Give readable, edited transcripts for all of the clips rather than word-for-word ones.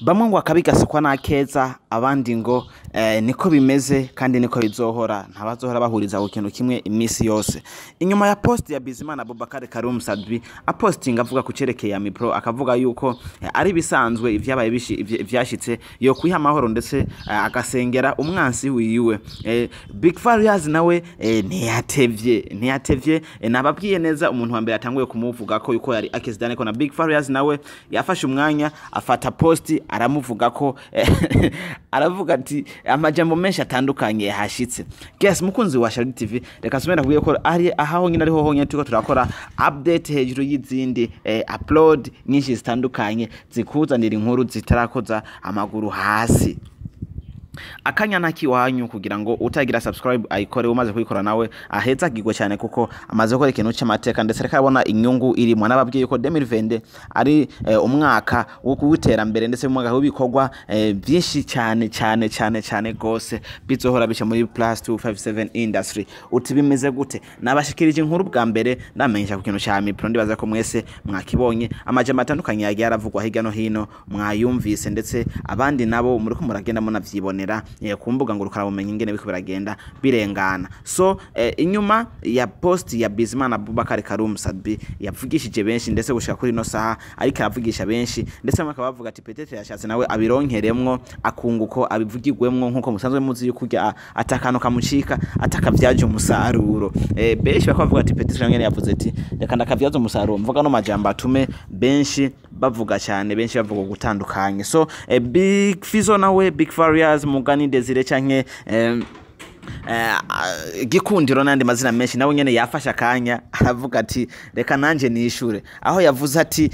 Bamwe ngo akabi gasekwa n'akeza, abandi ngo niko bimeze kandi niko bizohora, ntabazohora bahuriza ku kintu kimwe imisi yose. Inyuma ya post ya Bizimana Abubakar Karim Sadbi apostinga avuga ku cerekeye ya Mipro, akavuga yuko ari bisanzwe ivyabaye ivyashitse, yo kwiha amahoro ndetse agasengera umwansi wiwe. Big Farious nawe ntiyatevye, nababwiye neza umuntu wa mbere atanguye kumuvuga ko yuko yari Akes ko na Big Farious nawe yafashe umwanya afata post aramuvuga ko aravuga ati amajambo menshi atandukanye yahashitse. Guys, mukunzi wa Shari TV, reka nsubire ndakubwiye ko ari aho nyine ariho honyine turiko turakora update hejuru y'izindi, upload nyinshi zitandukanye zikuzanira inkuru zitarakoza amaguru hasi. Akanya ntakiwanyu kugira ngo utagira subscribe ayikore, umaze kuyikora nawe ahezagirwe cyane kuko amaze gukora ikintu cy'amateka ndetse reka abona inyungu irimo. Nababwiye ko 2020 ari umwaka wo kuwiterambere ndetse umwaka w'ibikorwa byinshi cyane cyane cyane cyane gose bizohora bica muri plus 257 industry. Uti bimeze gute? Nabashikirije inkuru bwa mbere ndamenyesha ku kintu cya Mipro, ndibaza ko mwese mwakibonye. Amajambo atandukanye yagiye aravugwa hirya no hino mwayumvise, ndetse abandi nabo muriko muragenda munavyibonera ku mbuga ngurukanabumenyi ingene biriko biragenda birengana. So inyuma ya post ya Bizimana Abubakar Karim Sadbi yavugishije benshi, ndetse gushika kuri ino saha ariko aravugisha benshi, ndetse bamwe bakaba bavuga ati peut-être yashatse nawe abironkeremwo akunguko, abivugirwemwo nkuko musanzwe muzi yuko urya atakantu kamucika atakavyaje umusaruro. Benshi bakaba bavuga ati peut-être nyene yavuze ati reka ndakavyaza umusaruro mvuga no majambo atume benshi bavuga cyane, benshi bavuga gutandukanye. So Big Fizzo nawe, Big Farious, Mugani Desire canke Gikundiro n'andi mazina menshi, nawe nyene yafashe akanya aravuga ati reka nanje nishure, aho yavuze ati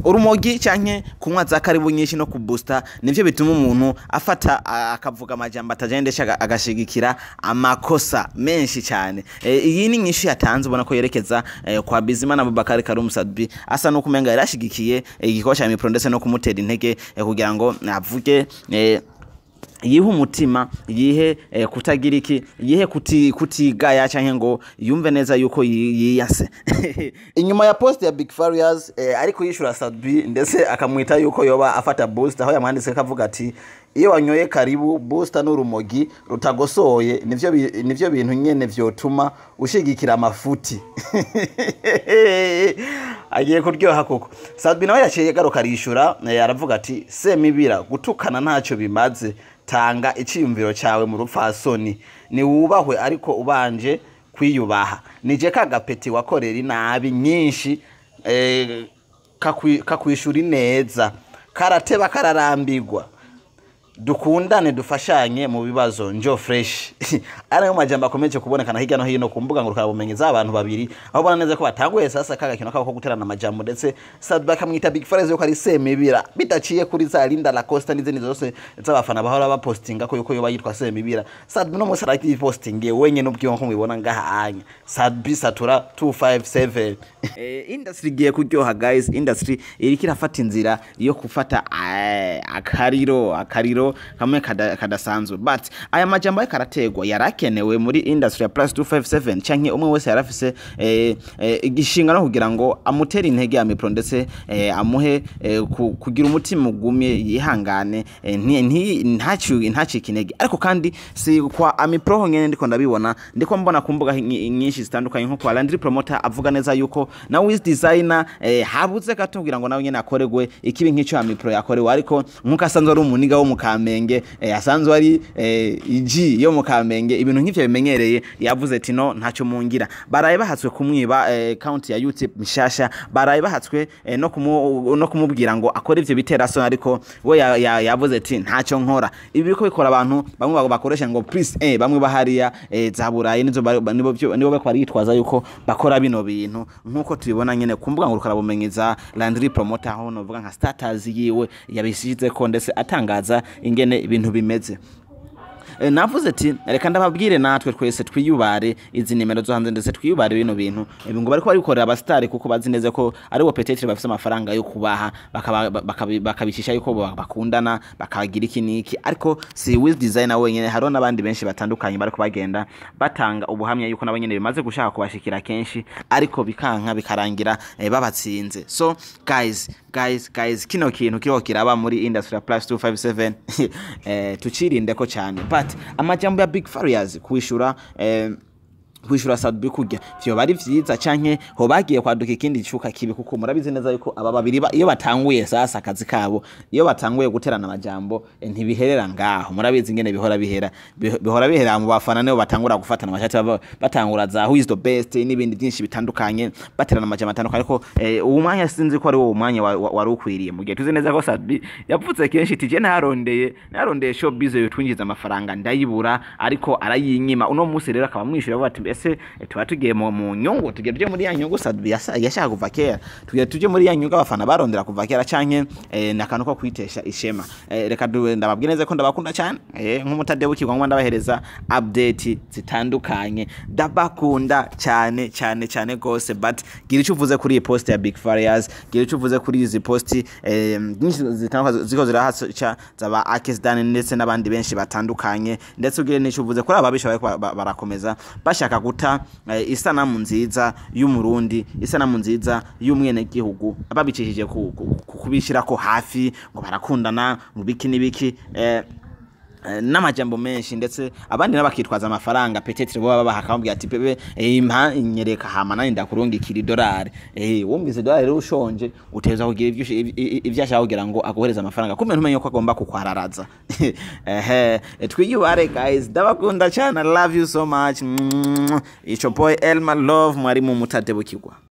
urumogi canke kunywa za karibu nyinshi no kubusta nivyo bituma umuntu afata akavuga amajambo atajanye ndetse agashigikira amakosa menshi cyane. Iyi ni nyinshi yatanze ubona ko yerekeza kwa Bizimana Abubakar Karim Sadbi, asa no kumenga yarashigikiye igikorwa ca Mipro ndetse no kumutera intege kugira ngo avuge, yihe umutima, yihe kutagira iki, yihe kutigaya canke ngo yumve neza yuko yiyase. Inyuma ya post ya Big Farious ariko yishura Sadbi ndetse akamwita yuko yoba afata booster, aho yamwanditse kavuga ati iyo wanyoye karibu, booster n'urumogi rutagosoye nivyo bintu nyene vyotuma ushigikira amafuti. Agiye kuryoha koko. Sadbi nawe yaciye garuka arishura, aravuga ati semibira gutukana ntacyo bimaze, tanga iciyumviro cyawe mu rupfasoni, ni wubahwe ariko ubanje kwiyubaha, nije kagapeti wakorera inabi nyinshi kakwishura ineza karateba kararambirwa, dukundane dufashanye mu bibazo, njo fresh. Ari nayo majambo akomeje kubonekana hirya no hino ku mbuga ngurukanabumenyi z'abantu babiri, aho ubona neza ko batanguye sasa kagakino kabo ko guterana amajambo, ndetse Sadba akamwita Big Farious yuko ari semibira bidaciye kuri za Linda La Costa n'izindi zose z'abafana bahora bapostinga ko yuko yoba yitwa semibira. Sadbi no musi arayipostingiye wenyene ubwiwe nko mubibona ngaha anya Sadbi Satura 257. Industry igiye kuryoha guys, industry iriko irafata inzira yo gufata akariro kamwe kadasanzwe, but aya majambo ariko arategwa yarakenewe muri industry ya plus 257 canke umwe wese yarafise igishinga no kugira ngo amutere intege ya Mipro ndetse amuhe kugira umutima ugumye, yihangane, ntacike intege. Ariko kandi si kwa Amipro honyene ndiko ndabibona, ndiko mbona ku mbuga nyinshi zitandukanye nko kwa Landry Promoter avuga neza yuko na Wiz Designer habuze gato kugira ngo nawe nyene akoregwe ikibi nk'ico Amipro yakorewe, ariko nkuko asanzwe ari umuniga wo mu Kamenge, asanzwe ari iji yo mu Kamenge, ibintu nk'ivyo bimenyereye, yavuze ati no ntacyo mungira. Baraye bahatswe kumwiba account ya YouTube mishasha, baraye bahatswe no kumubwira ngo akore ivyo bitera so, ariko we yavuze ati ntacyo nkora. Ibi biriko bikora abantu bamwe bakoresha ngo please, bamwe bahariya za Burayi nizo nibo bariko baritwaza yuko bakora bino bintu nkuko tubibona nyene ku mbuga ngurukanabumenyi za Landry Promoter, aho novuga nka status yiwe yabishizeko ndetse atangaza ingene ibintu bimeze. Navuze ati reka ndababwire natwe twese twiyubare izi nimero zo hanze, ndetse twiyubare bino bintu. Ngo bariko barikorera abasitari kuko bazi neza ko ari bo peut-être bafise amafaranga yo kubaha, bakabicisha yuko bakundana, bakagira iki niki. Ariko si Wiz Designer wenyene, hariho n'abandi benshi batandukanye bariko bagenda batanga ubuhamya yuko nabo nyene bimaze gushaka kubashikira kenshi, ariko bikanka, bikarangira babatsinze. So guys, guys, guys, kino kintu kiriko kiraba muri industry ya +257, tucirinde ko cyane. But amajambo ya Big Farious kwishura Sat-B kurya vyoba ari vyiza, canke ho bagiye kwaduka ikindi cuka kibi? Kuko murabizi neza yuko aba babiri iyo batanguye sasa akazi kabo, iyo batanguye guterana amajambo, ntibiherera ngaho. Murabizi ingene bihora bihera. Bihora bihera mu bafana, nibo batangura gufatana amashati, batangura za "Who is the best" n'ibindi byinshi bitandukanye, baterana amajambo atandukanye. Ariko uwo mwanya sinzi ko ari wo mwanya wari ukwiriye, mu gihe tuzi neza ko Sat-B yavuze kenshi ati: "Je narondeye showbiz yotwinjiza amafaranga, ndayibura, ariko arayinyima." Uno munsi rero akaba amwishyura, avuga ati: "Ese tuba tugiye mu nyungu, tugiye tuje muri ya nyungu Sat-B yashaka kuva kera, tugiye tuje muri ya nyungu abafana barondera kuva kera, canke nakantu ko kwitesha ishema?" Reka ndababwire neza ko ndabakunda cyane, nk'umutadebukirwa ngo ndabahereza update zitandukanye. Ndabakunda cyane cyane cyane gose. But gira icyo uvuze kuri iyi post ya Big Farious, gira icyo uvuze kuri izi post nyinshi zitandukanye ziko zirahaca zaba Akes Dan ndetse n'abandi benshi batandukanye, ndetse ugire n'icyo uvuze kuri aba bisha bariko barakomeza bashaka guta isanamu nziza y'Umurundi, isanamu nziza y'umwenegihugu, babicishije kubishyirako hafi ngo barakundana, ngo biki n'ibiki, n'amajambo menshi. Ndetse abandi nabo bakitwaza amafaranga peut-être bo babaha, akamubwira ati: "Bébé, impa nyereka, hama nani ndakurungikira idolari." Wumvise idolari rero ushonje, uteza kugira ivyo ashaka kugira ngo aguhereze amafaranga, kumbe ntumenye ko agomba kukwararaza. Ehe, twiyubare guys, ndabakunda cyane, I love you so much. It's your boy Elma Love, mwari mu mutadebukirwa.